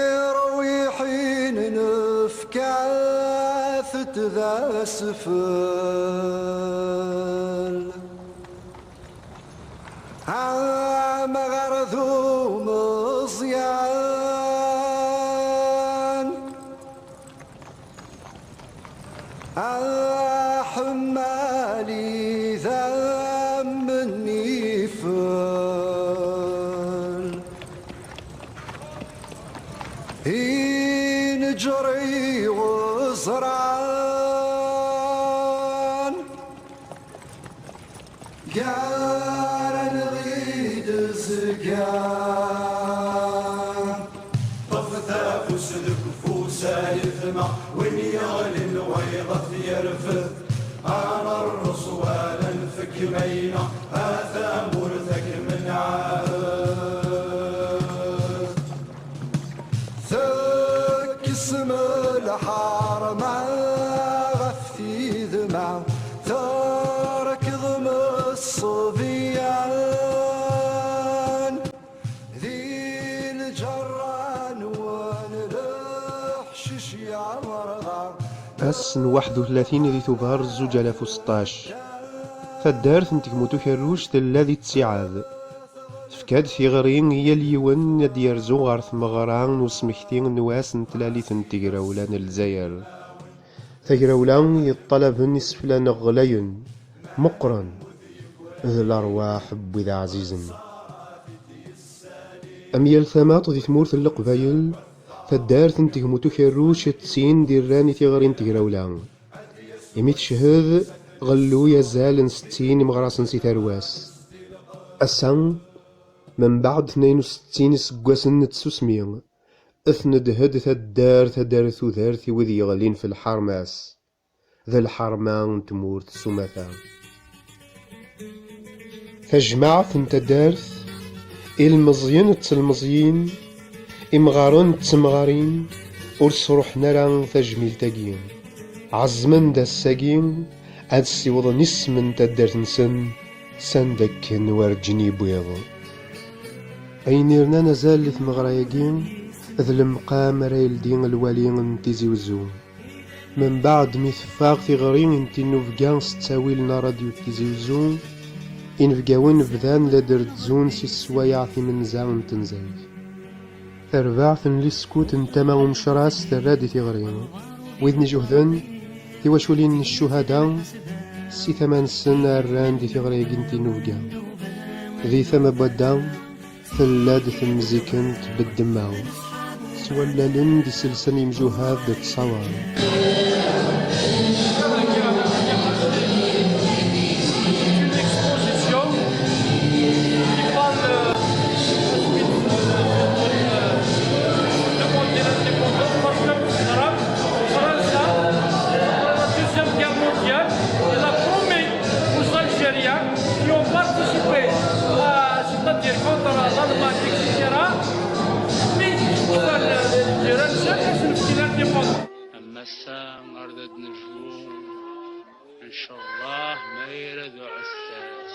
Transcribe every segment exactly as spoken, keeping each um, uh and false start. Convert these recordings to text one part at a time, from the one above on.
Tirwiḥin nefka-t-d d asfel. Amɣar d umeẓyan. Aḥemmali d amennifel. Ineǧri uẓran. Gar anɣid zgan. Ṭṭef afus deg ufus ay tma, win yeɣlin wayeḍ ad t-yerfed. Amerreṣ wala nfek mayna, a tamurt ad kem-nɛahed. Tekksem lḥerma ɣef tidma, trekḍem ṣṣebyan. Di lǧerra-nwen leḥcic yerɣa. Ass n waḥed u tlatin di Tubeṛ zuǧ alaf u seṭṭac, taddart n Tegmut Ukerruc tella di ttiɛad. Tefka-d tiɣri i yal yiwen ad d-yerzu ɣer tmeɣra n usmekti n wass n tlalit n tegrawla n Lezzayer. Tagrawla yeṭṭalaben iseflan ɣlayen, meqqren, d lerwaḥ n wid ɛzizen. Am yal tamaṭ di tmurt n Leqbayel, taddart n Tegmut Ukerruc d tin d-irran i tiɣri n tegrawla. Imi teched ɣelluy azal n settin imeɣrasen si tarwa-s. Ass-a, membeɛd tnayen u settin iseggasen n tsusmi, tnedhed taddart ad d-terr tudert i wid yeɣlin f lḥerma-s, d lḥerma n tmurt s umata. Tajmaɛt n taddart, ilmeẓyen d telmeẓyin, imɣaren d temɣarin, ur sruḥen ara tajmilt-agi. Ɛezmen-d ass-agi ad ssiwḍen isem n taddart-nsen s anda akken werǧin yewwiḍ. Ayen irnan azal i tmeɣra-agi d lemqam ara yeldi lwali n Tizi Wezzu. Membeɛd mi teffeɣ tiɣri n tinubga s ttawil n ṛṛadyu n Tizi Wezzu, inebgawen bdan la d-rezzun si sswayeɛ timenza n tnezzayt. Tarbaɛt n liskut n tama umecras terra-d i tiɣri. Widen ijuhden, tiwaculin n ccuhada, si tama-nsen rran-d i tiɣri-agi n tinubga. Di tama n wadda, tella-d temzikent beddemma s wallalen d iselsa n yimjuhad d ttṣawer. Une exposition qui parle, euh, de l'indépendance, parce que Fransa, pendant la Deuxième Guerre mondiale, il a promis aux Algériens qui ont participé à, c'est-à-dire contre l'Allemagne, et cetera, mi d-yekfa lǧiran-nsen, ad sen-fken l'indépendance. Am ass-a, ar d ad nejbu, ncallah, ma ira d uɛessas.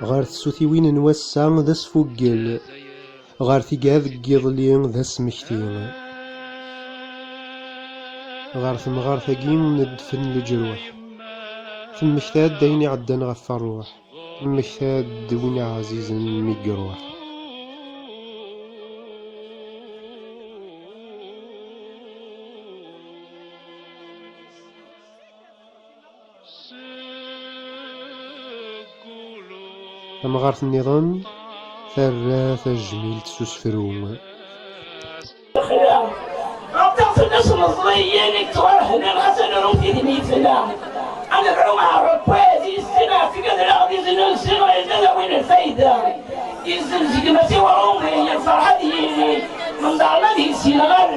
Ɣer tsutiwin n wass-a d asfuggel, ɣer tigad n yiḍelli d asmekti. Ɣer temɣart-agi nedfen leǧruḥ, temmekta-d ayen iɛeddan ɣef ṛṛuḥ, temmekta-d win ɛzizen mi iṛuḥ. Tamɣart nniḍen terra tajmilt s usefru. Lexla, ɣaṭer fell-as meẓẓiyen i yettwarehnen ɣas ad nru tidmi tella. Ad nedɛu ɣer Ṛebbi ad yessin ɣef tigad-nneɣ d izen-nsen ɣer ad awin lfayda. Yezzenz gma-s i uṛumi, lferḥ ad yili, menḍer ma d-yessin ɣer.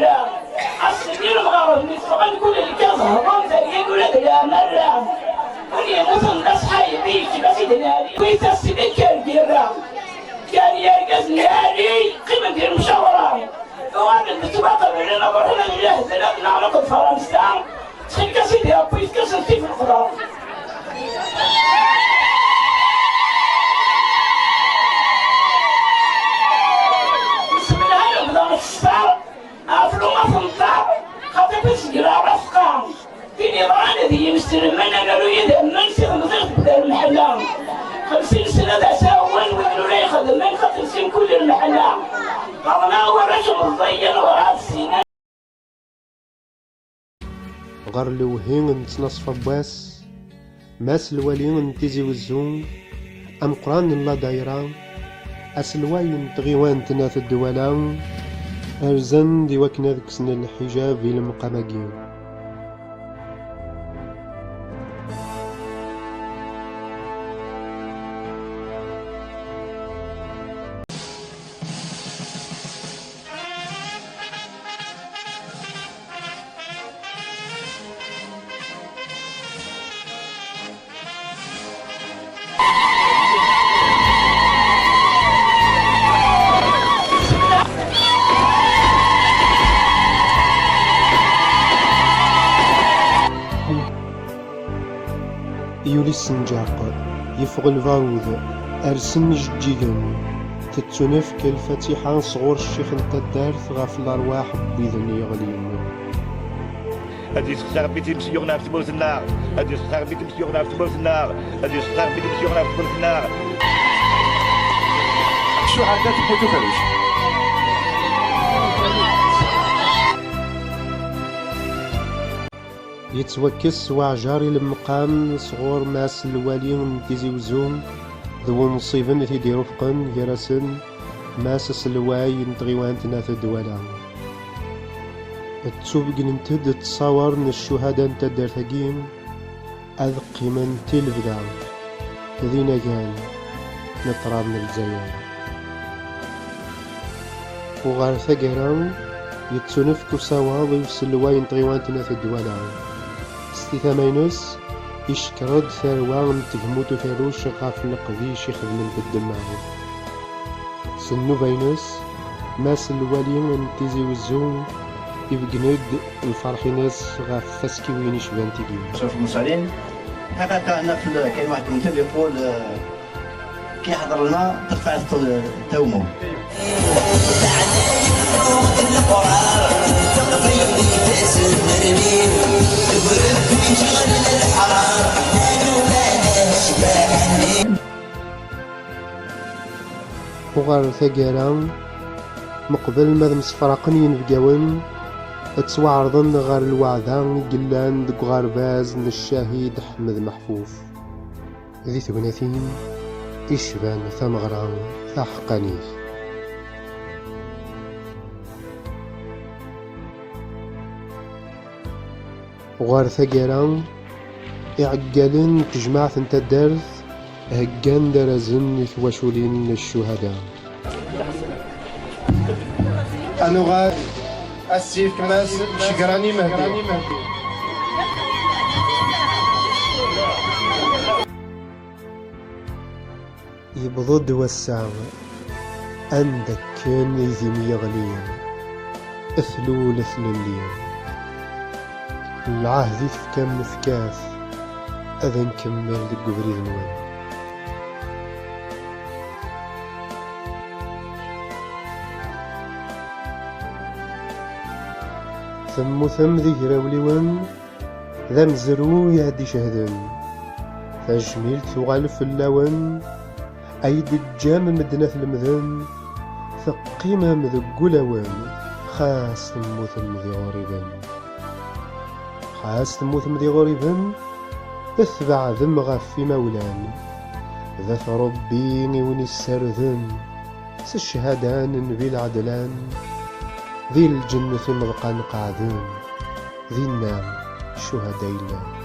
Ass-nni lemɣareb mi ffɣen kul lkaẓ hḍen, tergin ula d leɛmara. Win yemmuten d aṣḥayeb i yekcem-as-id lɛali. Wwit-as-d kker girra. Kan yergazen lɛali qqimen di lemcawra. Uɣalen-d ttwaqeblen ad ruḥen ad lehden ad nɛelleq d Fransa. Ttxil-k a Sidi Ṛebbi, efk-asen tif leqder. Ɣer lewhi n ttnaṣfa n wass, Mass Lwali n Tizi Wezzu, ameqqran n la dayra, aselway n tɣiwant n At Ddwala, rzan-d i wakken ad kksen lḥijab i lemqam-agi. Yuli ssenǧaq, yeffeɣ lbarud, rsen ijeǧǧigen. Tettunefk lfatiḥa sɣur ccix n taddart ɣef lerwaḥ n widen yeɣlin. Ad yesseɣti Ṛebbi timesluɣin ɣef tmurt-nneɣ. Ad yesseɣti Ṛebbi timesluɣin ɣef tmurt-nneɣ. Ad yesseɣti Ṛebbi timesluɣin ɣef tmurt-nneɣ. Ccuhada tewwi-d ukerruc. Yettwakkes s weɛjar i lemqam sɣur Mass Lwali n Tizi Wezzu d wunṣiben i t-id-irufqen, gar-asen Mass Aselway n tɣiwant n At Dwala. Ttubeggnent-d ttṣawar n ccuhada n taddart-agi, ad qqiment i lebda d inagan n ṭṭrad n Lezzayer. U ɣer taggara, yettunefk usawaḍ i uselway n tɣiwant n At Dwala. S titama-ines, icekker-d tarwa n tegmuḍ ukerruc ɣef leqdic ixedmen ddemma. S nnuba-ines, Mass Lwali n Tizi Wezzu ibeggen-d lferḥ-ines ɣef tfaskiwin icban tigi. شوف المصلين، حقيقة أنا في ال-، كاين واحد المثل يقول، آه، كي يحضر الماء ترفع الت-، التيمم. U ɣer taggara, meqbel ma ad msefraqen yinebgawen, ad ttwaɛerḍen ɣer lweɛda i yellan deg uɣerbaz n Ccahid Ḥmed Meḥfuf, di tegnatin icban tameɣra taḥeqqanit. Ɣer taggara, iɛeggalen n tejmaɛt n taddart heggan-d arazen i twaculin n ccuhada. Ad nuɣal ad s-yefk Mass Cegrani Mehdi. Yewweḍ-d wass-a, anda akken i d-imyeɣli, tlul tlelli. Lɛahd i tefkam nefka-t, ad nkemmel deg ubrid-nwen. Temmutem d igrawliwen, d amezruy ad d-icehden. Tajmilt tuɣal fell-awen, ay d-teǧǧam medden ad t-lemden, teqqimem deg wulawen, xas temmutem d iɣuriben. Xas temmutem d iɣuriben, tbeɛdem ɣef imawlan, d at Ṛebbi i wen-issarden, s cchada n Nnbi lɛedlan, di lǧennet imeḍqan qeɛden. Dinna, ccuhada yellan.